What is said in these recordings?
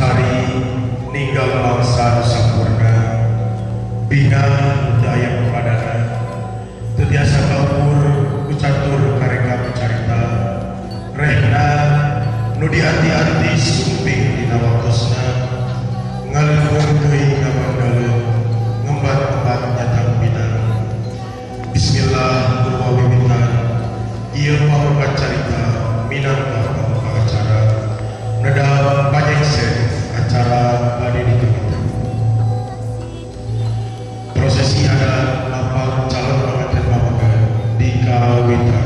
Sari ninggal bangsa nu sampurna bina teu aya papadana teu tiasa kaukur ku catur kareka carita rehna nu dianti-anti sumping dina waktosna ngaleuweung teuing ngamandaleun ngembat-embat nyatang pinang. Bismillah purwa wiwitan ieu pamuka carita minangka pamuka acara nedal panyengse acara bade ditutup. Prosesi adat lapang calon pengantin pameget di kawitan.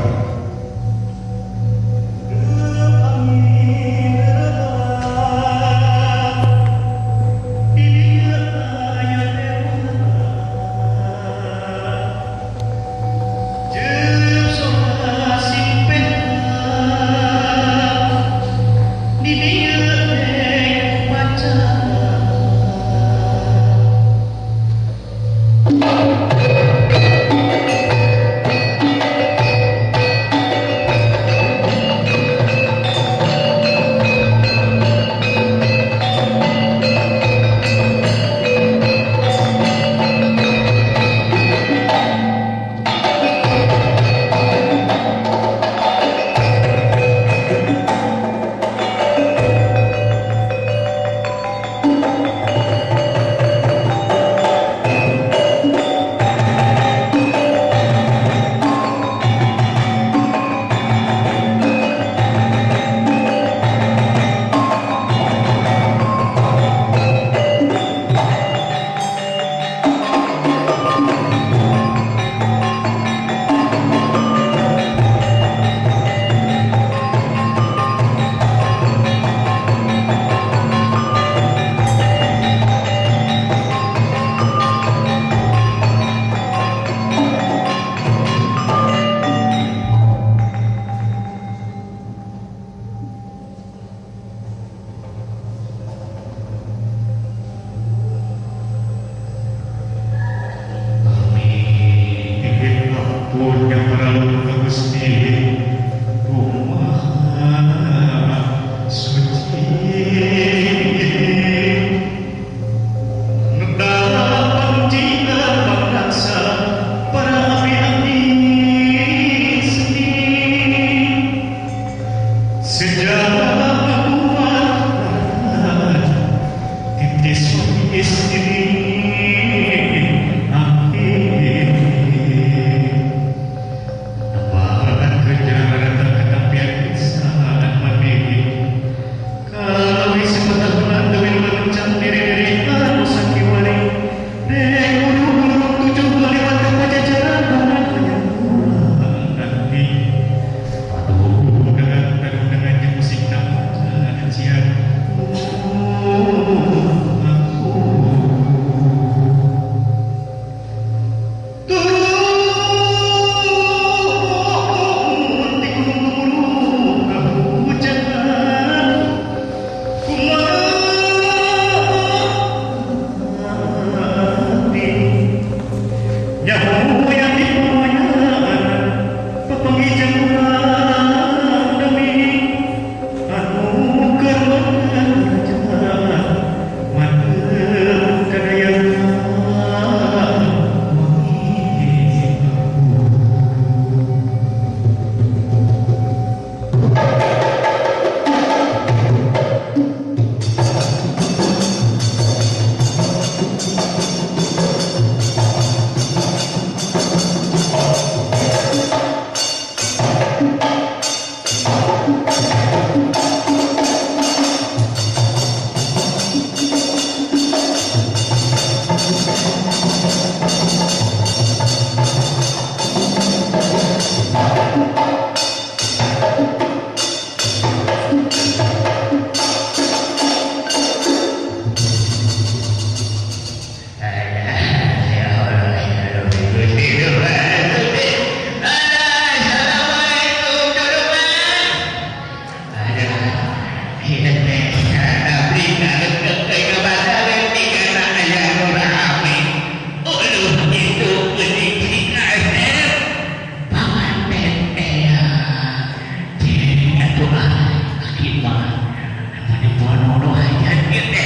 Mah,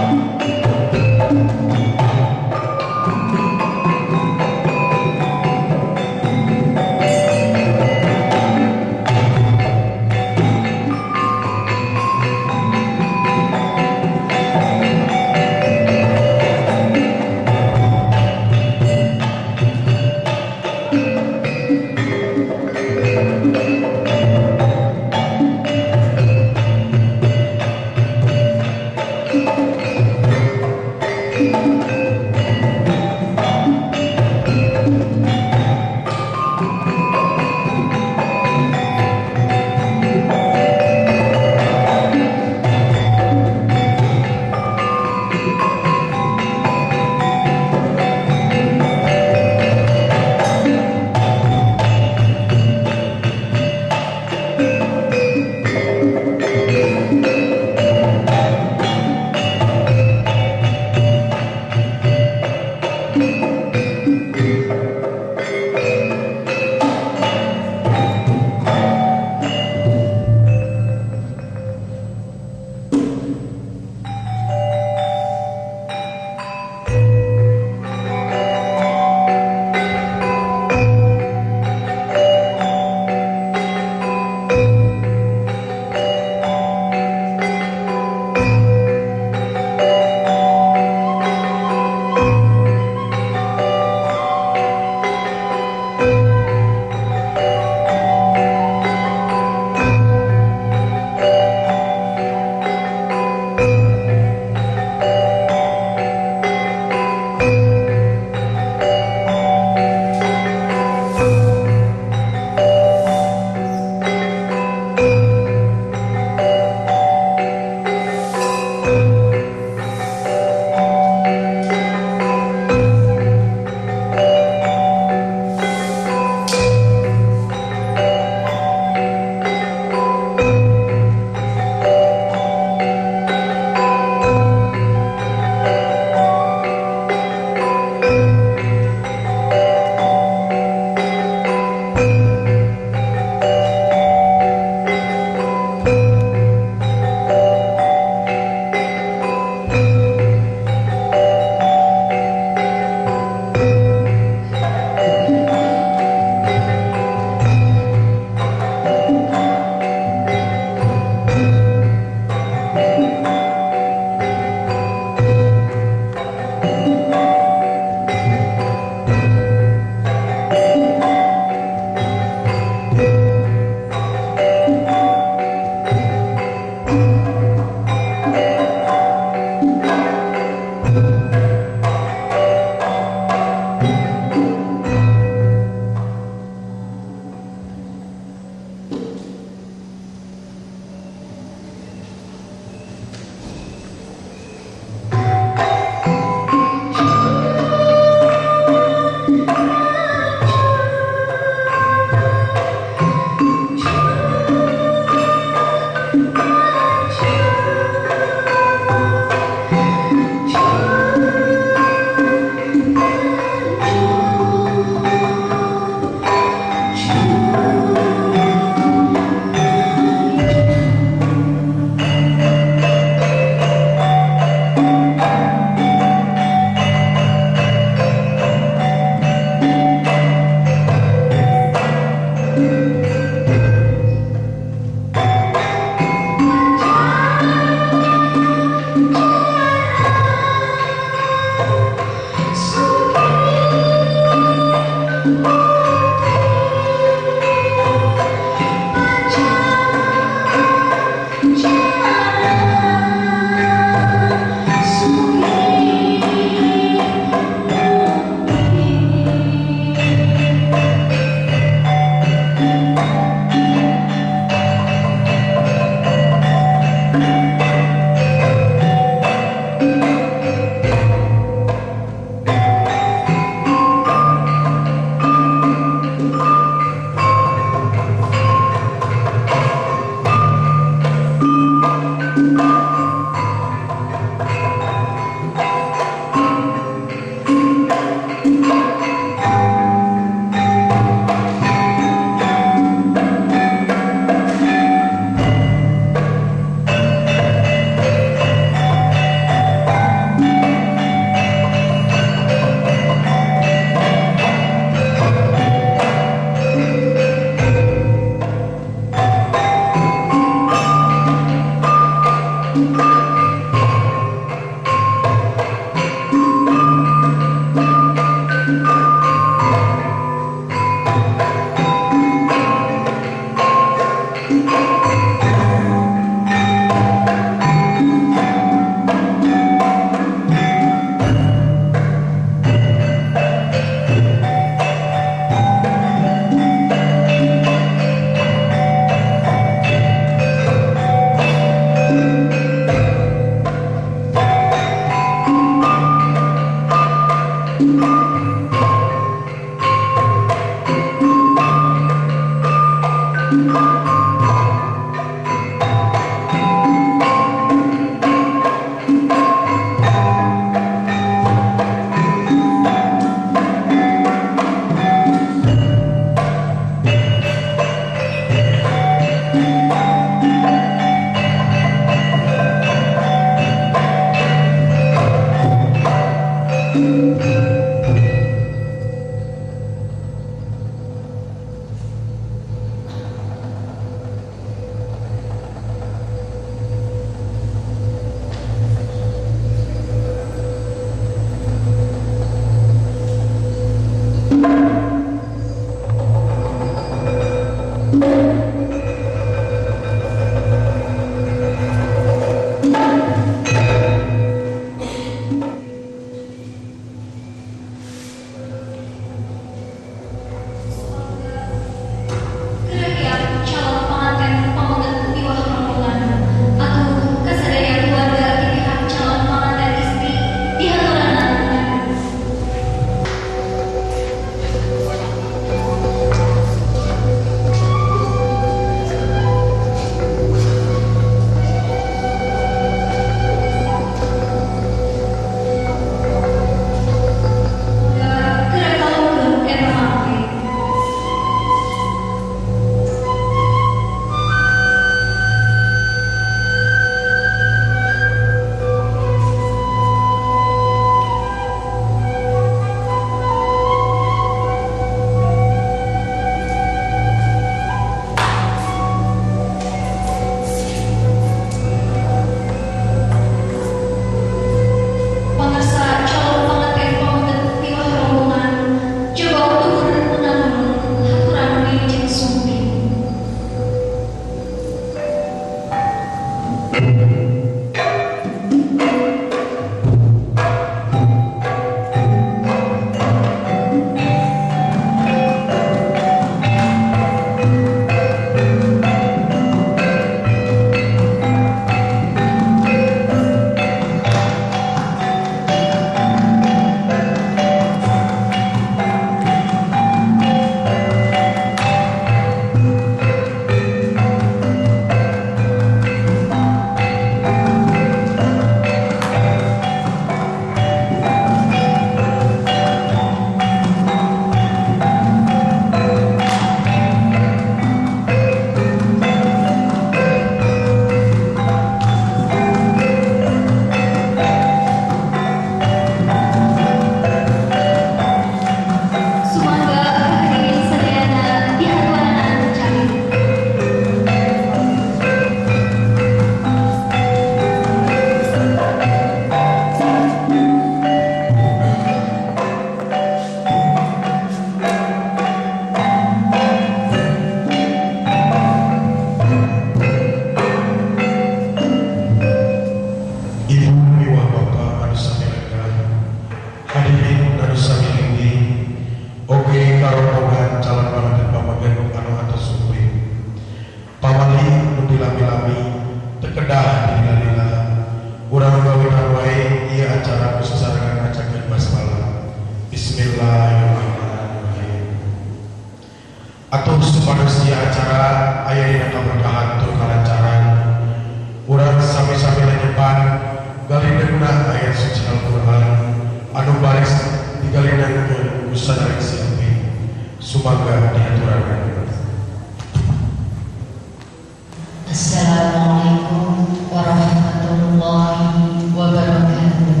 Assalamualaikum warahmatullahi wabarakatuh.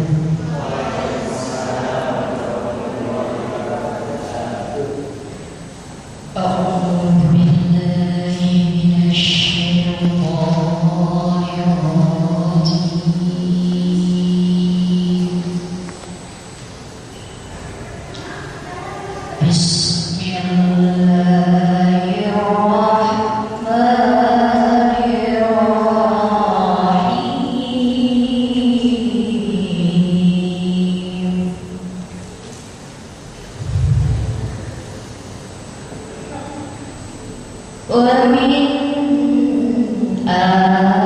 A'udzu billahi minasy syaithanir rajim. Bismillahirrahmanirrahim. Wa min ayatihi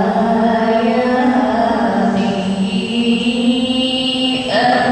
an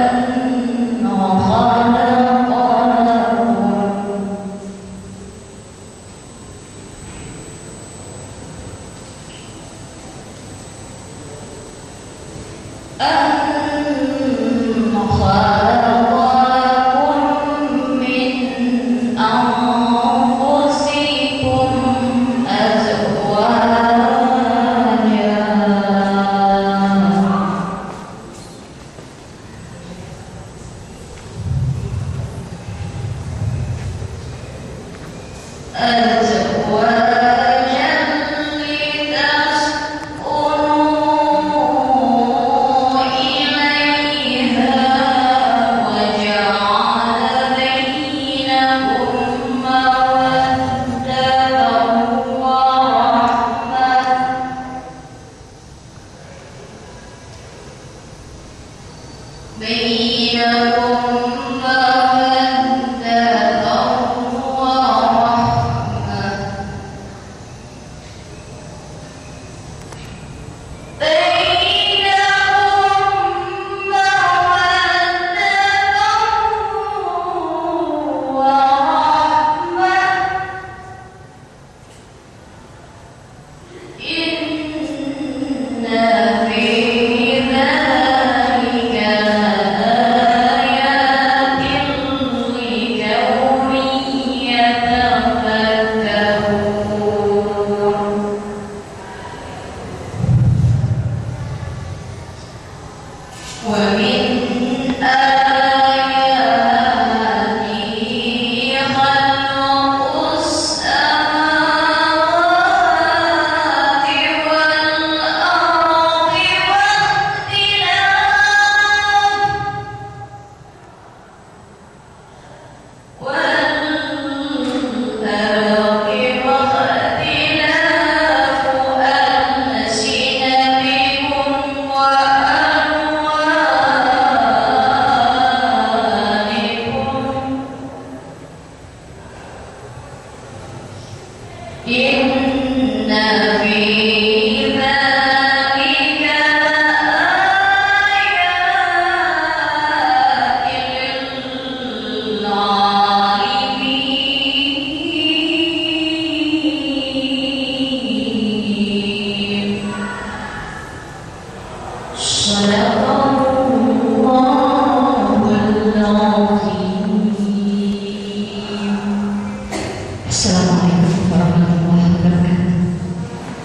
Assalamualaikum warahmatullahi wabarakatuh.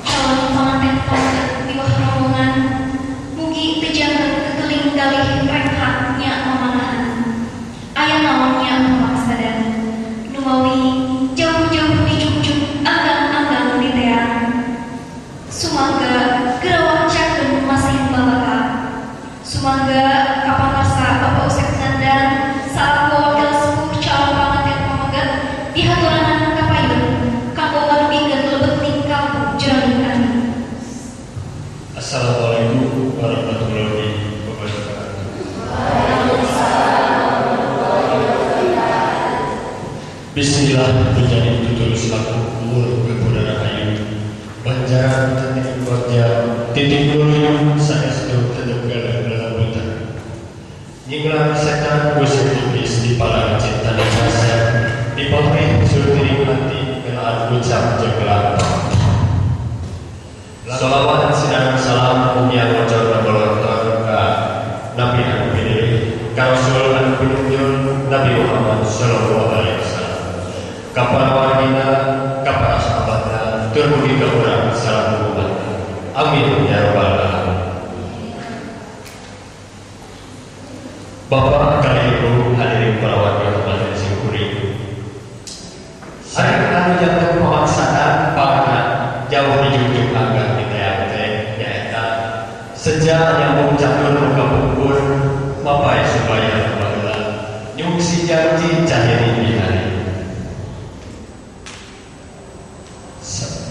Calon pengantin pamaget miwah rombongan mugi teu kekeling galih renghat nya mamanahan. Aya naon nya pamaksadan numawi jauh-jauh dijungjuk anggang-anggang diteang. Sumangga gerawah cakeun masih babaka. Sumangga kapangarsa Bapak Usep Nandan salaku wakil sepuh calon panganten pamaget dihaturanan kapayun kanggo ngadugikeun lebet kampung jroning ati. Assalamualaikum warahmatullahi wabarakatuh. Bismillah menjadi tutur selaku umur kepudana ayu Banjaran titik kerja titik dulu saestu tetep galang-galang nyinglang setan gusir iblis di palang cinta dan kasih di pamrih surti hati kelaan ucap jengkelan. Salawat sidang salam umya ngocor nabolontor ka Nabi anu pinilih ka Rasul anu pinunjul Nabi Muhammad sallallahu alaihi wasallam ka para wargina ka para sahabatna tur mugi ka urang salaku umat. Amin ya rabbal alamin. Bapak kali ibu hadirin para warga kabupaten Singkuri. Ari anu janten pamaksaan pangna jauh dijunjung anggang diteang teh nyaeta sejak nyambung catur muka pungkur mapai supaya baheula nyungsi janji cahiri bihari.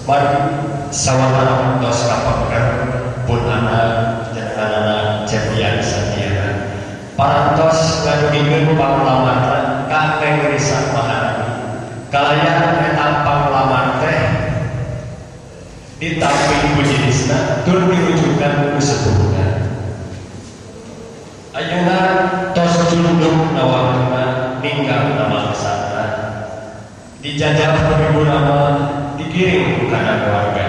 Mari sawatara tos kapengker pun anak jantanana Cepian Santiana parantos ngadugikeun panglamarna ka Neng Risa Maharani. Kalayan eta panglamar teh ditampi ku jenisna tur dirujukan ku sepuhna. Ayeuna tos junduk nawakeuna ninggal namangsana dijajah ku ibu nama digiring ku kana keluarga.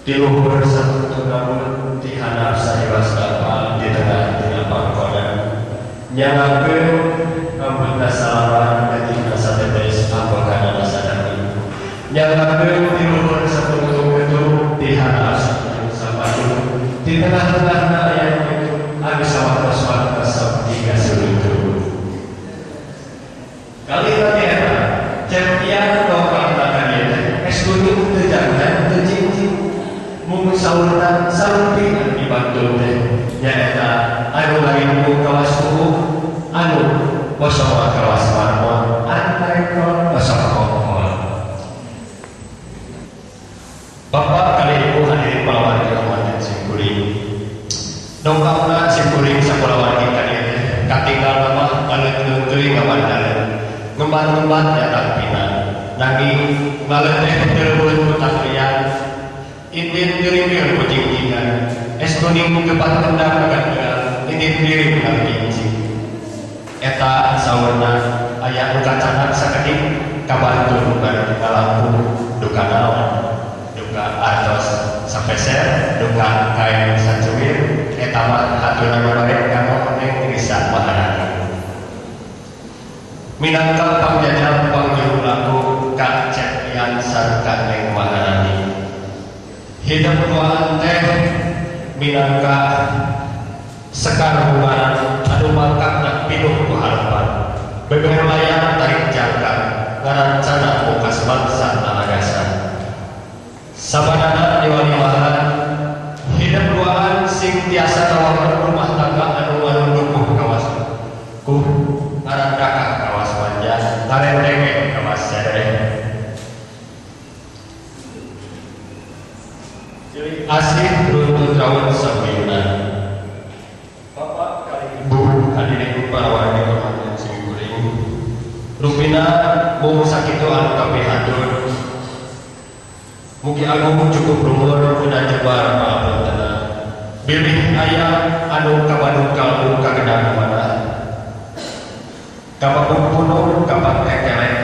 Di luhur satu namun di handap sahiwas kapal di tengah dina pangkonan nyalakeun rambutna salaman gatikna satetes anggokan sadami nyalakeun di luhur satu itu di handap sapadu di tengah-tengahna aya itu anu sawartos-wartos tiga sulutu. Kali tadi eta Cepian Bosok kawas marmon antarekon bosok kokon. Bapak kali ibu hadirin palawargi rahmatin simkuring. Dongkapna simkuring sakulawargi ka dieu teh katinggal mah ngaleut teuing ngabandaleun. Ngembat-ngembat nyatang pina. Nanging ngaleut teh teu leuweut ku taklian. Indin gerimpir ku jingjinan. Es kuning ku gepat kendang kagandel. Indin diri ngalikincing. Eta saurna aya nu kacanak sakedik kabantu bari ngalaku duka naon. Duka artos sapeser, duka kain sacuwir, eta mah haturan bade kanggo Neng Risa Maharani. Minangka pangjajal pangjuru laku ka Cepian sareng Neng Maharani. Hidup duaan teh minangka sekar bungaran anu mangkakna pinuh ku harapan. Beber layar tarik jangkar ngarancana bokas bangsa nalagasan. Sabanana diwalimahan hidup duaan sing tiasa nawakeun rumah tangga anu nganundukuh kawas ku ngarandakah kawas manja ngarendenge kawas sereh. Cilik asih runtut raun sampingna. Bapak kali ibu hadirin para wargi hormatan simkuring. Rupina mung sakitu anu kapihatur. Mugi agung cukup rumur dina jebar pangapuntenna. Bilih aya anu kabadung kalbu kagedang manah. Kapapung punung kapat kekelek.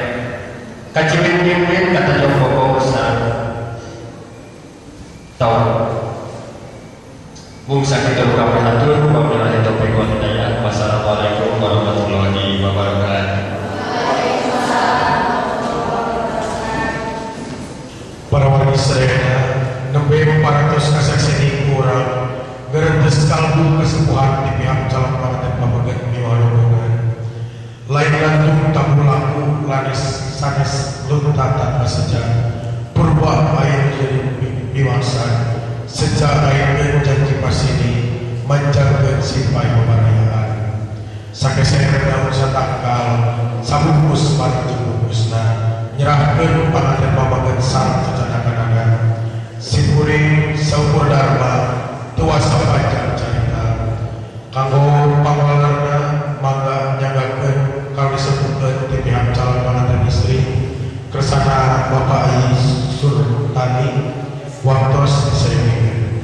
Kaciwin-wiwin katajong bogo sareng taun. Mung sakitu kapihatur wabillahi taufiq wal hidayah. Wassalamualaikum warahmatullahi wabarakatuh. Para wargi sadayana nembe 400 kasakseni kurang gerentes kalbu kesepuhan di pihak calon panganten pameget miwah rombongan. Lain gantung tamu laku lanis sanes lunta tanpa seja purba air jadi miwasan seja air janji pasini manjarkeun simpai pamarayaan. Sakeser daun satangkal sabungkus maring bungkusna nyerahkeun panganten pameget sareng cacanakanana. Simkuring saukur dharma tuasa panjang carita kanggo pangwalerna mangga nyanggakeun kalau disebutkeun ti pihak calon panganten istri kersana Bapak Ai Surtani waktos disayungikeun.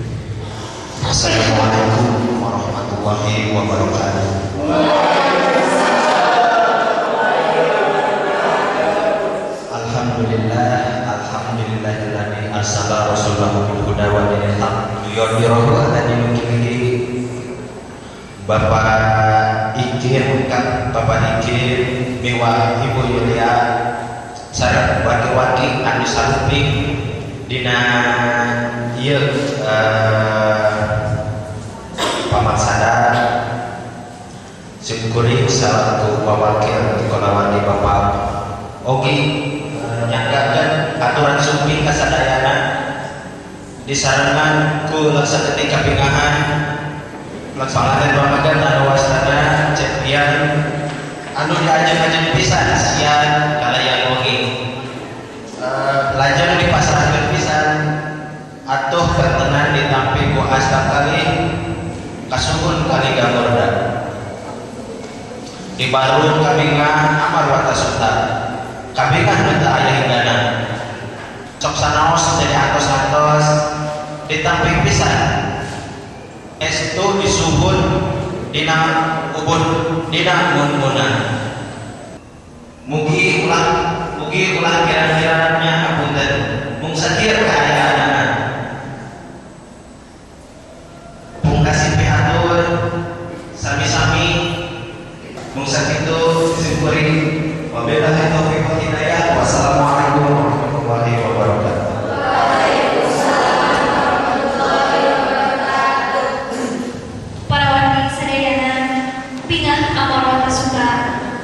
Assalamualaikum warahmatullahi wabarakatuh. Alhamdulillah, alhamdulillahilladzi arsala rasulahu bil huda wa dinil haq liyudhhirahu 'ala dinil kullihi. Bapak Ikin, Bapak Ikin miwa Ibu Yulia sareng waki-waki anu saluping dina ieu pamaksada simkuring salaku wawakil ti kalawargi Bapak Ogi nyanggakeun aturan sumping kasadayana disarengan ku saketik kapingahan panganten Ramadan anu wastana Cepian anu diajeng-ajeng pisan sian kalayan oge lajeng dipasrahkeun pisan atuh pertenan ditampi ku asta kali kasuhun kali gangorda dibarung kabingah amar watasuta kabingah nu teu aya hinggana cok sanaos jadi atos-atos ditampi pisan estu disuhun dina ubun dina mun-munan. Mugi ulah kira-kiranya apunten mung sakieu kaayaanana. Pungkasi pihatur sami-sami mung sakitu simkuring wabillahi taufiq wal hidayah. Wassalamualaikum warahmatullahi wabarakatuh. Para wargi sadayana bingah amar suka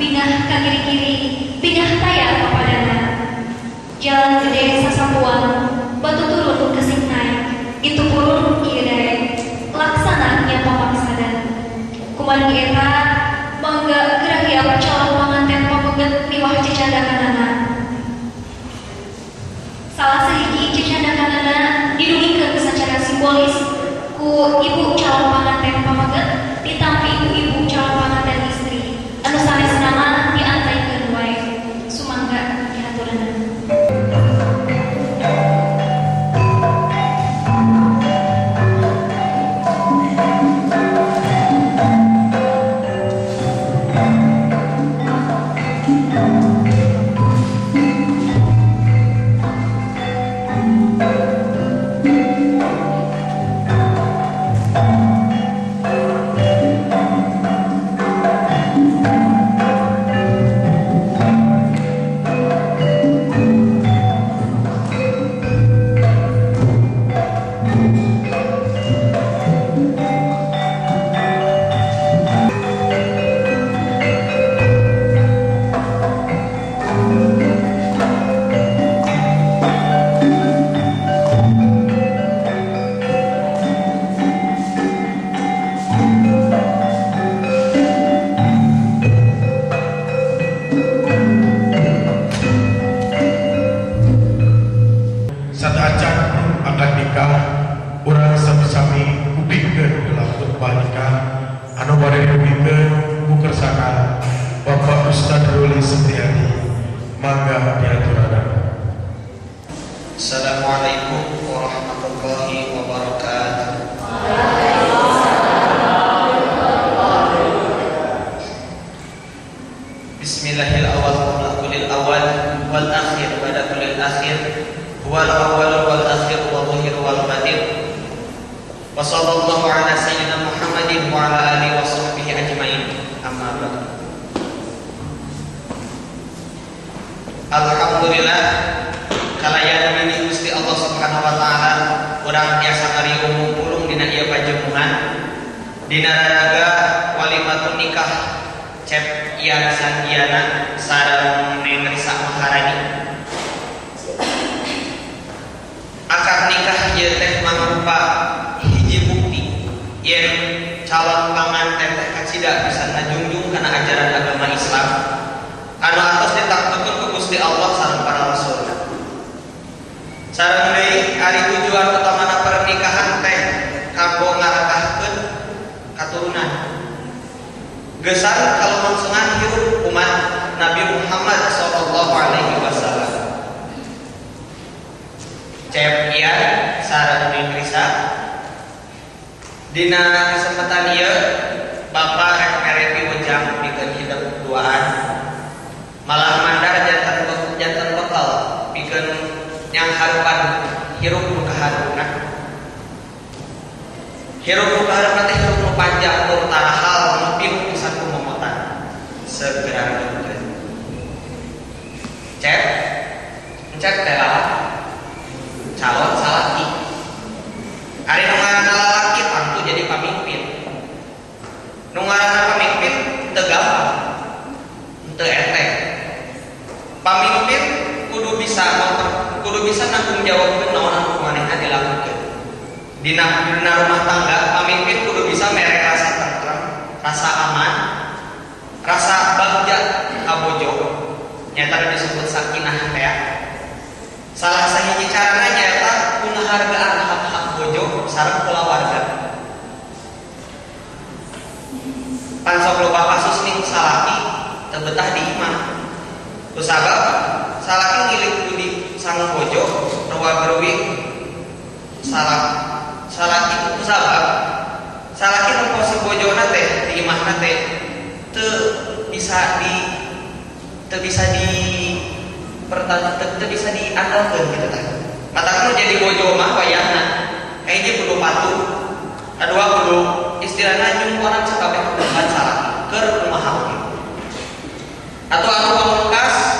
bingah kagiri-giri bingah taya papadana. Jalan gede sasampuan batu turun kesing naik itu purun ieu daek laksana nya pamaksana. Kumargi eta mangga gerahiap calon Ku ibu calon panganten pameget ditampi ku ibu calon panganten istri anu sanes nama diantaikeun wae. Sumangga dihaturanan. Assalamualaikum warahmatullahi wabarakatuh. Bismillahil awal qabla kulil awal wal akhir ba'da kulil akhir wal awal wal akhir wal zahir wal batin. Wa sallallahu ala sayyidina Muhammadin wa ala alihi wa sahbihi ajmain. Amma ba'd. Alhamdulillah kalayan ini Gusti Allah Subhanahu wa taala urang tiasa ngariung ngumpulung dina ieu pajemuhan dina raraga walimatun nikah Cep Ian Sandiana sareng Neng Risa Maharani. Akad nikah ieu teh mangrupa hiji bukti yen calon panganten teh kacida bisa ngajungjung kana ajaran agama Islam anu atos ditangtukeun ku Gusti Allah sareng para rasulna. Sareng deui ari tujuan utamana pernikahan teh kanggo ngarakahkeun katurunan. Gesan kalangsungan hirup umat Nabi Muhammad sallallahu alaihi wasallam. Cep Ian sareng Neng Risa dina kesempatan ieu Bapak rek mere piwejang pikeun hidup duaan malah mandar janten bekal pikeun yang harupan hirup nu kaharupna. Hirup nu kaharupna teh hirup nu panjang tur tarahal nu pinuh pisan ku momotan. Segera nuturkeun. Cep, encep teh calon salaki. Ari nu ngaranna lalaki tangtu jadi pamimpin. Nu ngaranna pamimpin teu gampang. Teu enteng. Pamimpin kudu bisa nanggung jawabkeun naon anu manehna dilakukeun. Dina rumah tangga pamimpin kudu bisa mere rasa tentrem, rasa aman, rasa bagja ka bojo. Nyata disebut sakinah teh. Salah sahiji carana nyaeta ku ngahargaan hak-hak bojo sareng kulawarga. Pan sok loba kasus ning salaki teu betah di imah. Kusabab salaki ngilik budi sang bojo ruwa-ruwi salaki kusabab salaki nempo si bojona teh di imahna teh teu bisa diandalkeun kitu tah. Matakna jadi bojo mah wayahna hiji kudu patuh, kadua kudu istilahna nyungkonan sakabeh kebutuhan salaki keur kumaha oge. Atau anu pamungkas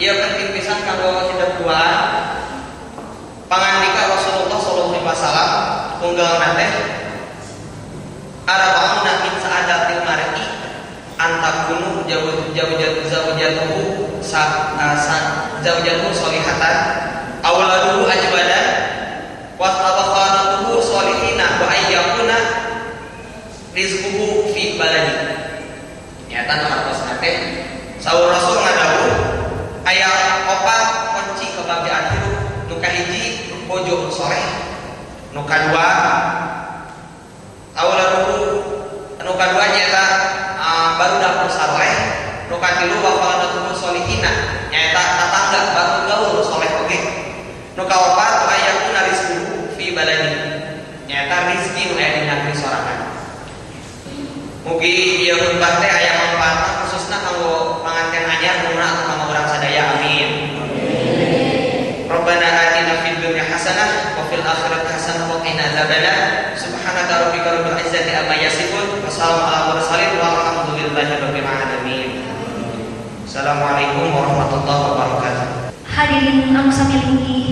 ieu penting pisan kanggo hidup duaan. Pangandika Rasulullah sallallahu alaihi wasallam unggalna teh arba'una min sa'adatil mar'i antakunu zawjatuhu zawjatuhu sholihatan auladuhu ajwadan wa tabaqatuhu sholihina wa ayyakuna rizquhu fi baladi. Nyata nu hartosna teh saur Rasul ngadawuh aya opat kunci kebahagiaan hidup. Nu kahiji bojo soleh, nu kadua Auladuhu anu kadua nyaeta barudak nu saleh, nu katilu wa qaladatuhu sholihina nyaeta tatangga batur gaul nu soleh oge. Nu kaopat wa yakuna rizquhu fi baladi nyaeta rizki nu aya di negeri sorangan. Mugi ieu khutbah teh aya manfaatna khususna kanggo panganten anyar muna atau kanggo urang sadaya, amin. Rabbana atina fid dunya hasanah wa fil akhirati hasanah wa qina adzabannar. Subhanaka rabbika rabbil izzati amma yasifun wa salamun alal mursalin walhamdulillahi rabbil alamin. Assalamualaikum warahmatullahi wabarakatuh. Hadirin anu sami linggih,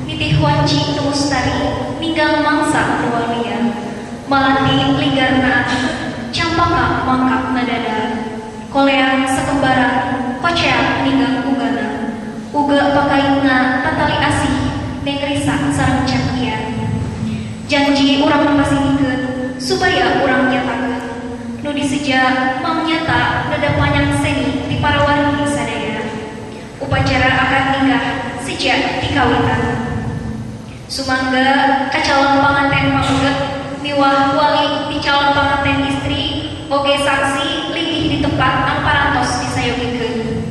nitih wanci tumustari ninggal mangsa keluarga, malati linggarna campaka mangkap nadada, koleang sekembaran koceak ninggal ugana, uga pakaitna tatali asih neng risa sareng cakian. Janji urang mapasihikeun supaya urang nyatakeun, nu diseja mang nyata nada panjang seni di para wargi sadaya. Upacara akad nikah sejak dikawitan. Sumangga ka calon panganten pameget miwah wali di calon panganten istri oge saksi linggih di tempat anu parantos disayogikeun.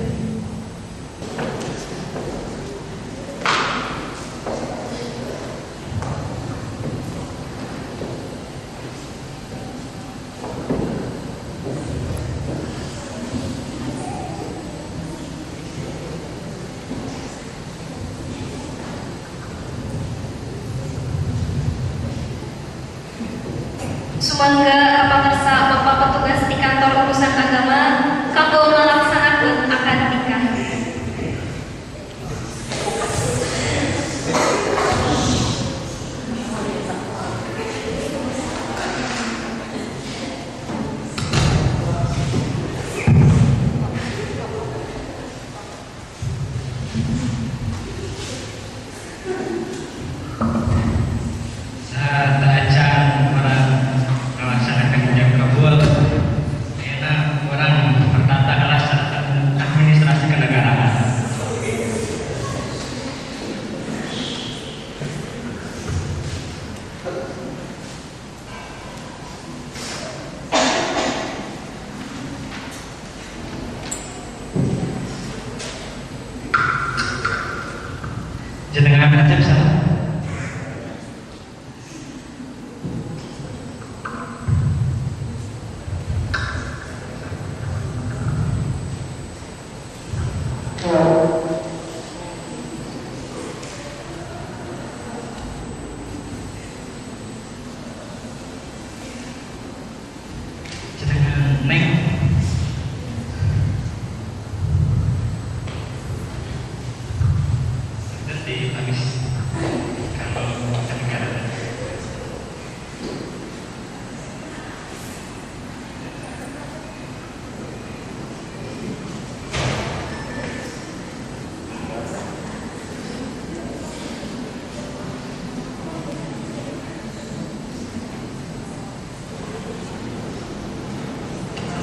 Sumangga kapangersa Bapak petugas di kantor urusan agama kanggo ngalaksanakeun akad nikah. Jenengan aja bisa. Jenengan neng. Di habis kalau negara.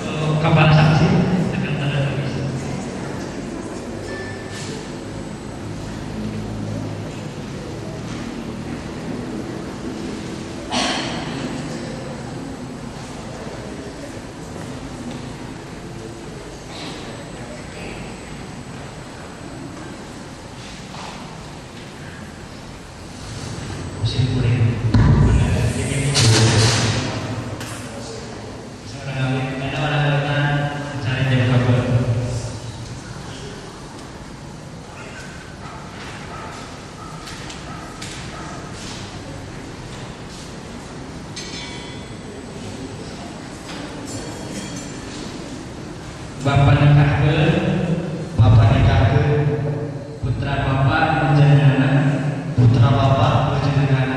Kalau kepala saksi akan tanda tulis. Bapak nikahkeun, bapak nikahkeun, putra bapak panjenengan, putra bapak panjenengan,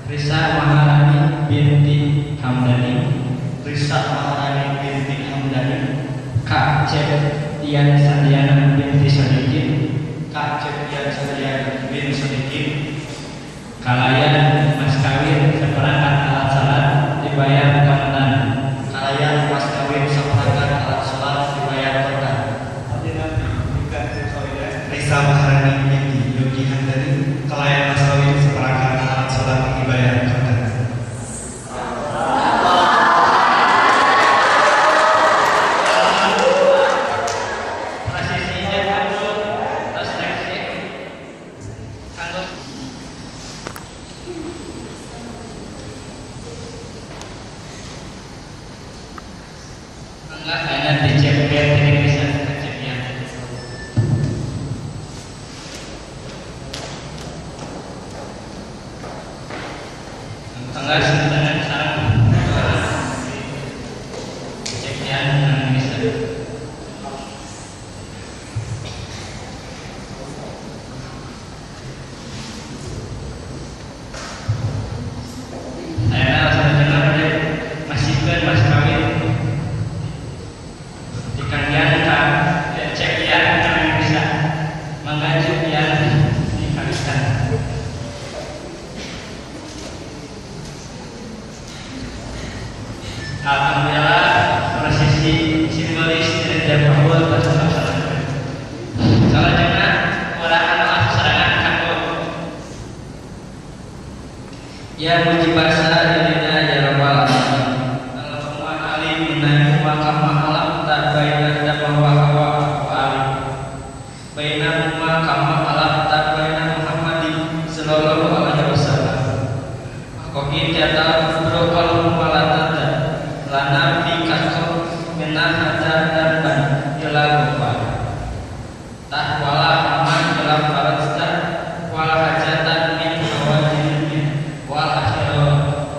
Risa Maharani binti Hamdani, Risa Maharani binti Hamdani, Kak Cep Tian Sandiana binti Sodikin, Kak Cep Tian Sandiana binti Sodikin, kalayan mas kawin seperangkat alat salat dibayar kontan, kalayan mas kawin seperangkat alat salat dibayar kontan. Risa Maharani binti Yogi Handani, kalayan mas kawin seperangkat alat salat dibayar kontan. Lah hanya dicek biar tidak bisa keceknya. Tengah sebenarnya sarang ceknya bisa. Saya sebenarnya masih kan mas kawin dikalian kan cek yang bisa mengajuk yang dikalikan. Alhamdulillah prosesi simbolis dari Jabahul terlaksana. Salajengna urang anu serangan kanggo ya mujibasa dirina ya rabbal alamin. Allahumma alimna wa kama alamta baina dama wa hawa wa alim. Baina ma kama alamta baina Muhammadin sallallahu alaihi wasallam. Koki tiada brokol malatata lana fi kakau minah hada dan ila gofar tah wala aman ila farajta wala hajatan min hawajin wal akhir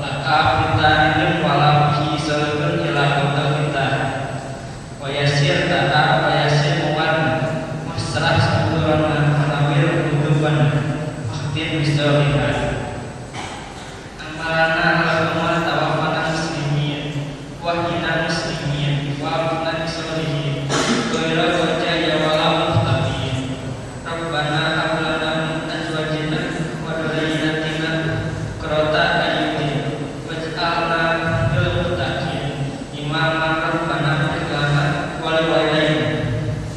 laka fitanin wala fi salbun ila kotal kita wa yasir tata wa yasir muwan masrah sudurana anawir uduban akhtin bisawihah amalana allahumma tawaffana muslimin wahina muslimin wa abna solihin ghairu wajaya wala muhtabin rabbana hab lana min azwajina wa dhurriyyatina qurrata a'yunin waj'alna lil muttaqin imaman rabbana ighfir lana wa liwalidayna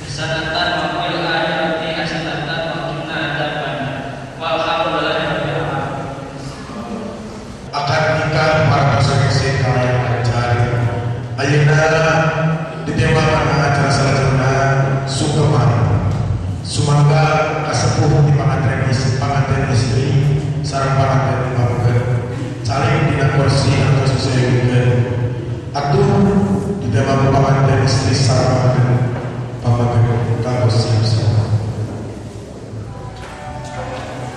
hasanatan wa fil akhirati hasanatan wa qina adzabannar walhamdulillahi rabbil alamin. Akad nikah para personil kalian mencari ayeuna ditembakkan acara salajengna sukemari sumangga kasepuh di panganten istri panganten istri sareng panganten pameget saling dina kursi atau seseugeukeun atuh ditembak panganten istri sareng panganten pameget kanggo siap-siap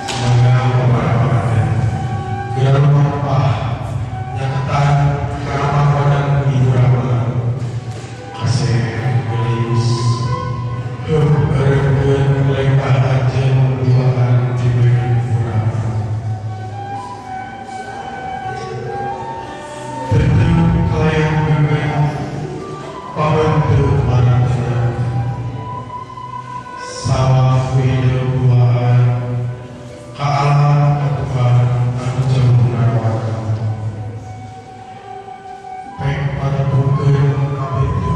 sumangga para panganten geura lumampah nyaketan karamah wadang ibu rama kasih gelis heuh lempah anjeun duaan diberi ibu rama tentu kalian geungeun pawentu maranehna sawah hidup duaan ka alam katukan anu jauh ngarawat pek patepungkeun kapitu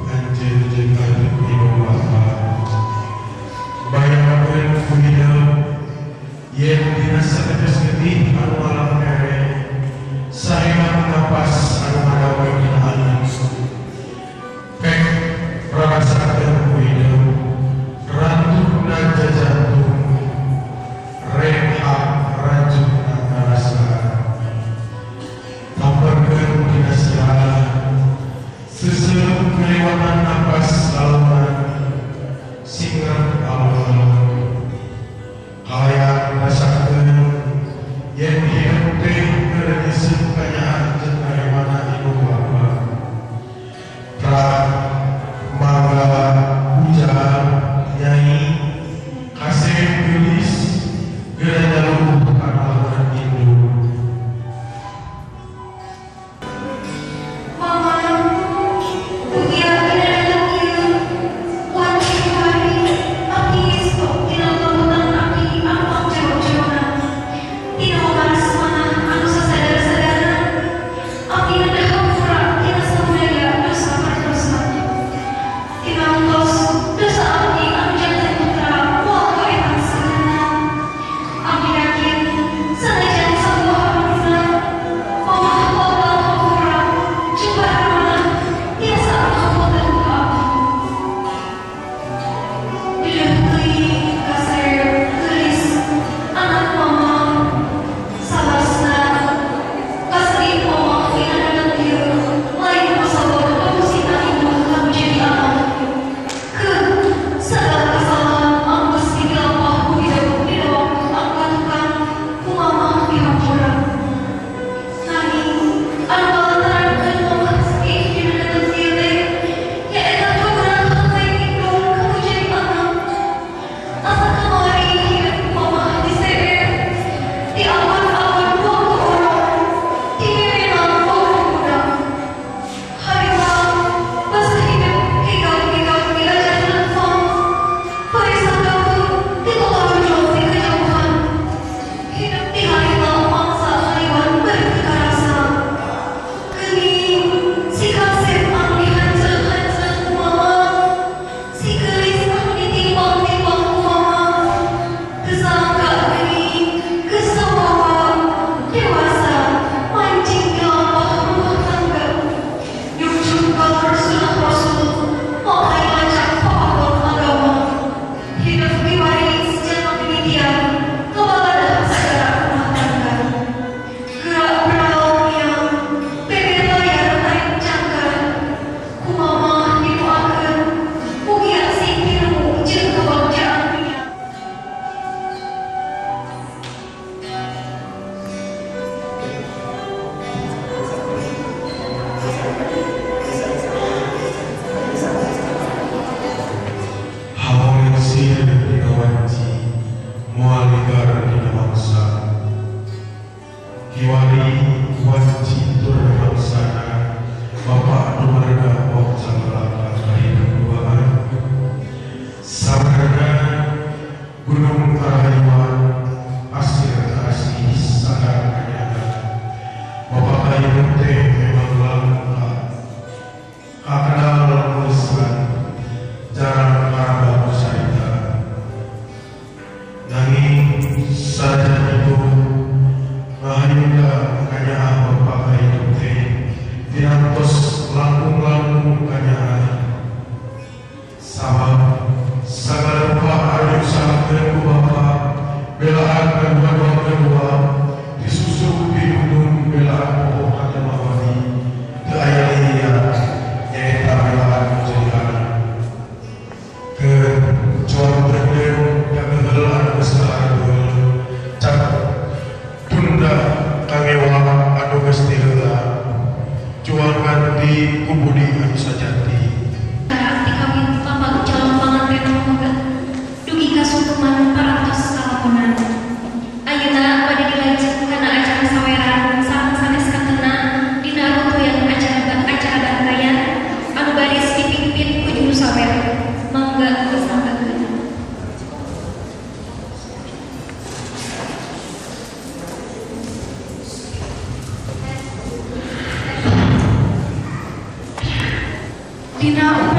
anjeun jeung hidup indung bapa bayangkeun ku hidup yen dina satetes getih anu alam kere sahemat napas anu ngadawe dina angin pek rarasakeun ku hidup rantuna jajantung remhak rajuna karasaan tamperkeun dina sirah seuseup kelewatan napas lalaman singreng alon-alon kalayan rasakeun yen hirup teh keur nyeuseum kanyaah jeung karewana indung bapa. Pra mangga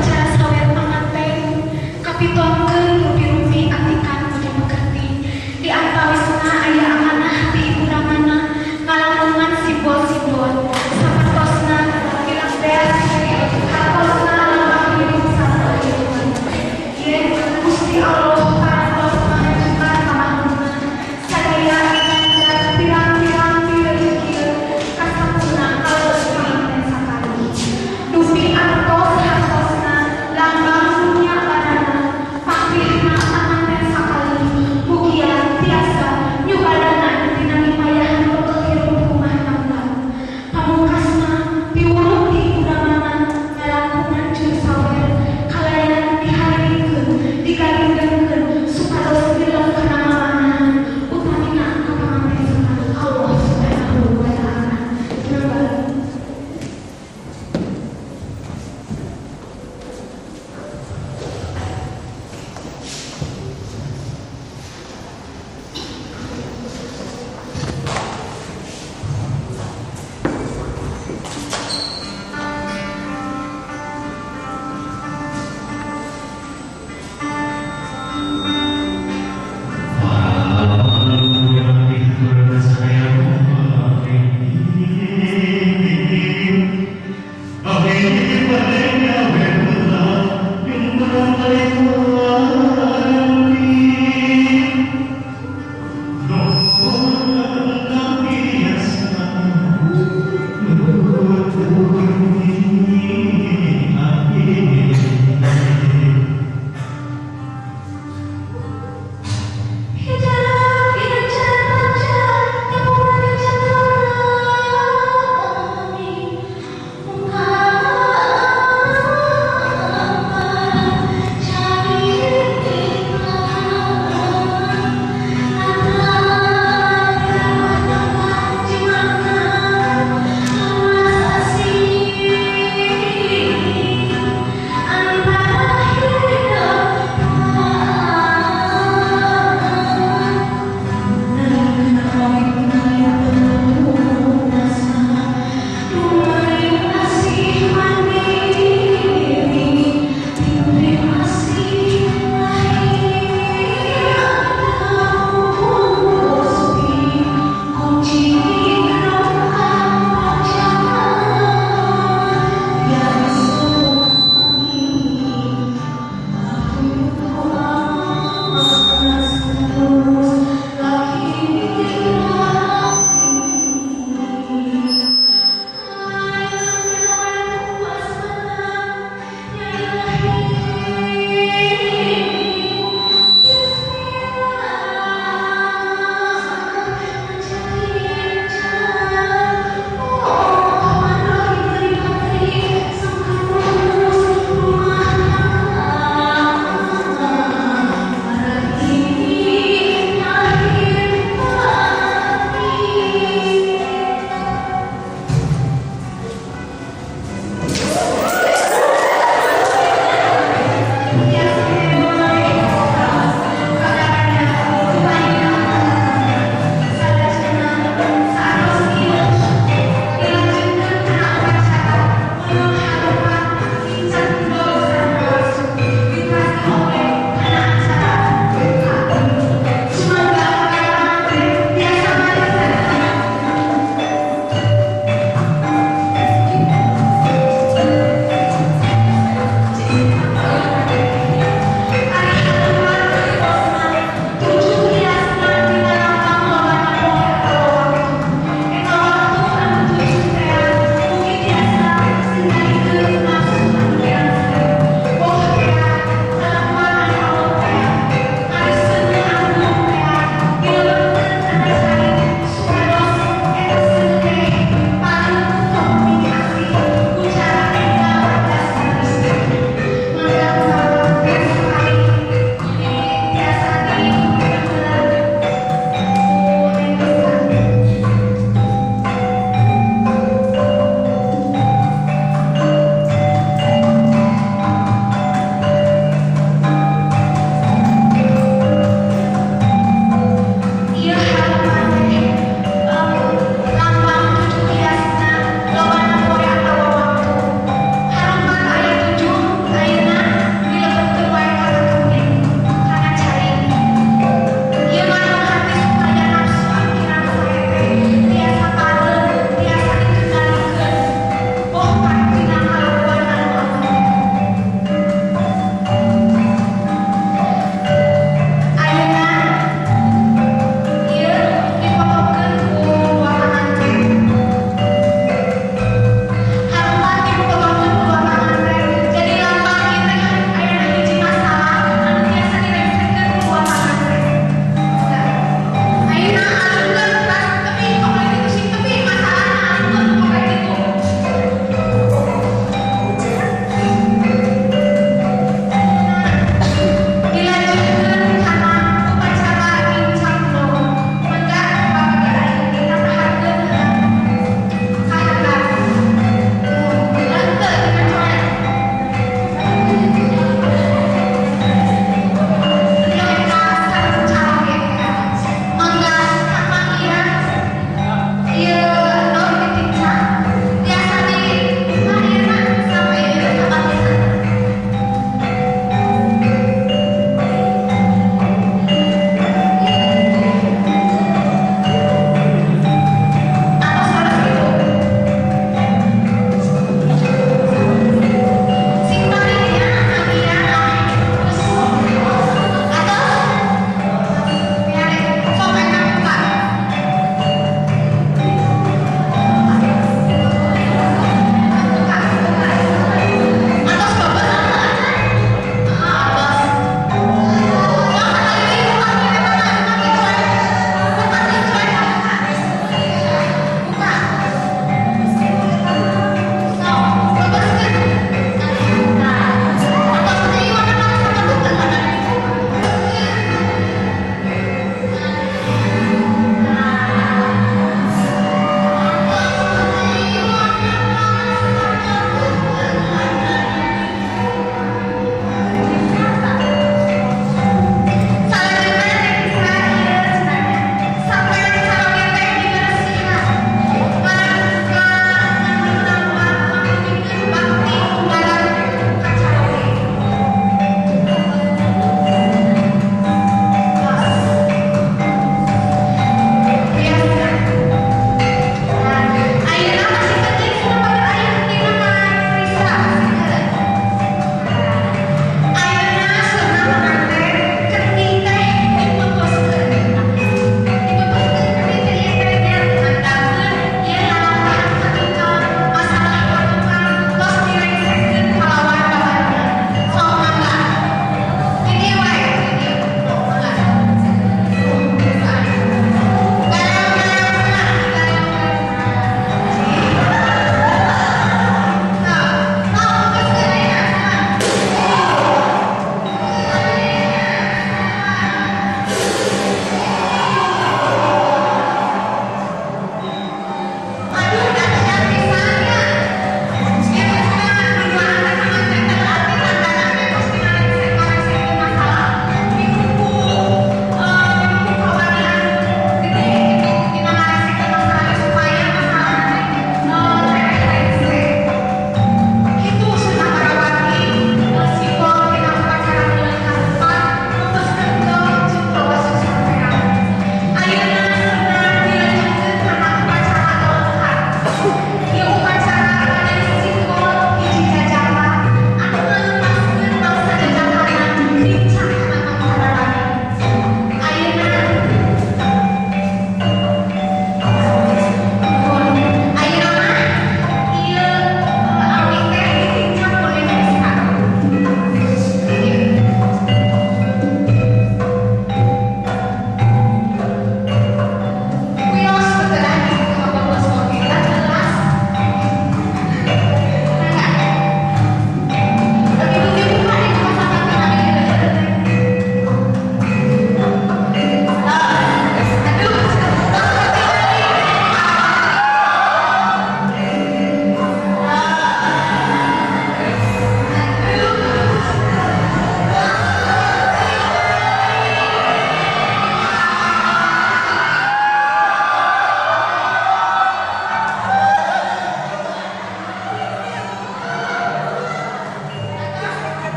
upacara sawer panganten kapituangkeun rupi-rupi atikan budi pekerti. Di antawisna aya amanah ti Ibu Ramana ngalangkungan simbol-simbol sapertosna bilang beas hartosna lambang hidup sareng kehidupan. Yen Gusti Allah parantos mangajukan ka makhlukna sadaya nganjar pirang-pirang piwejekil kasampurna kalebet panganten sakali. Dupi artos hartosna lambang dunya barana pangpilih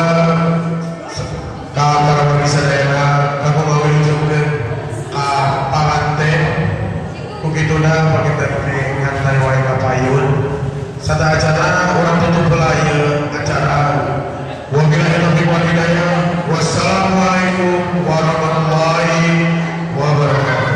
Hampura ka para pemirsa daerah kanggo ngawilujengkeun ka panganten ku kituna panginten ngantar wae ka payun. Sateuacanna urang tutup heula ieu acara. Wabillahi taufiq wal hidayah. Wassalamualaikum warahmatullahi wabarakatuh.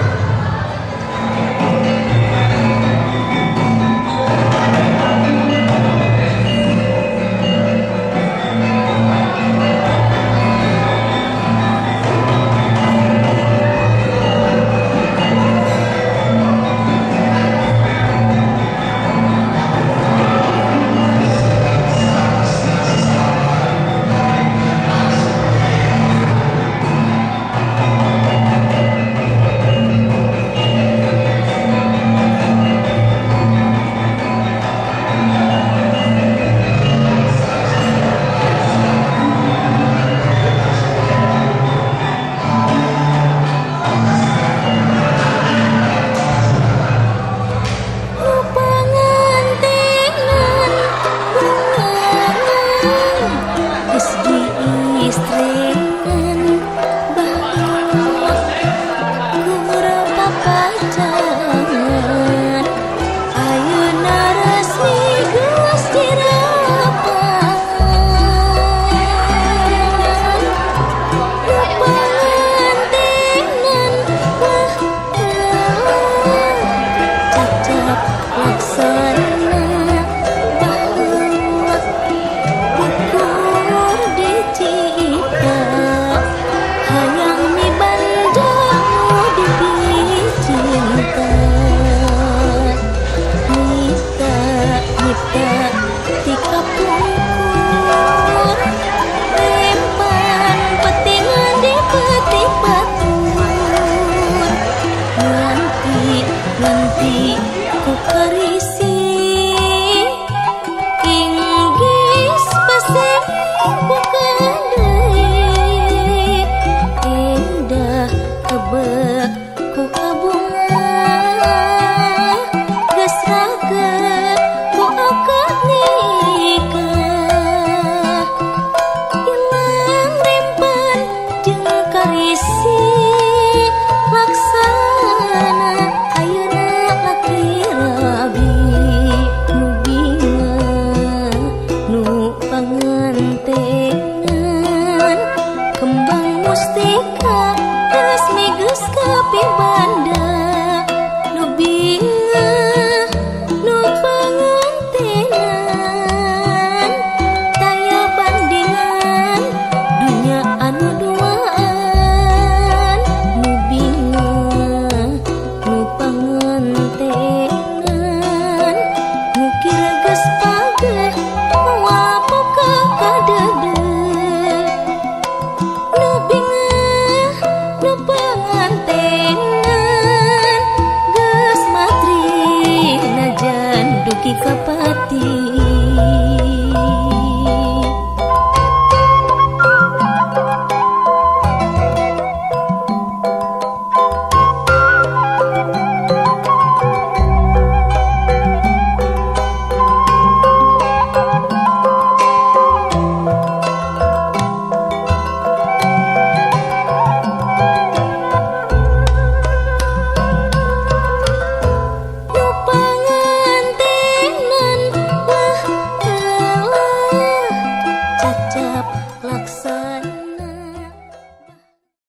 Dugi ka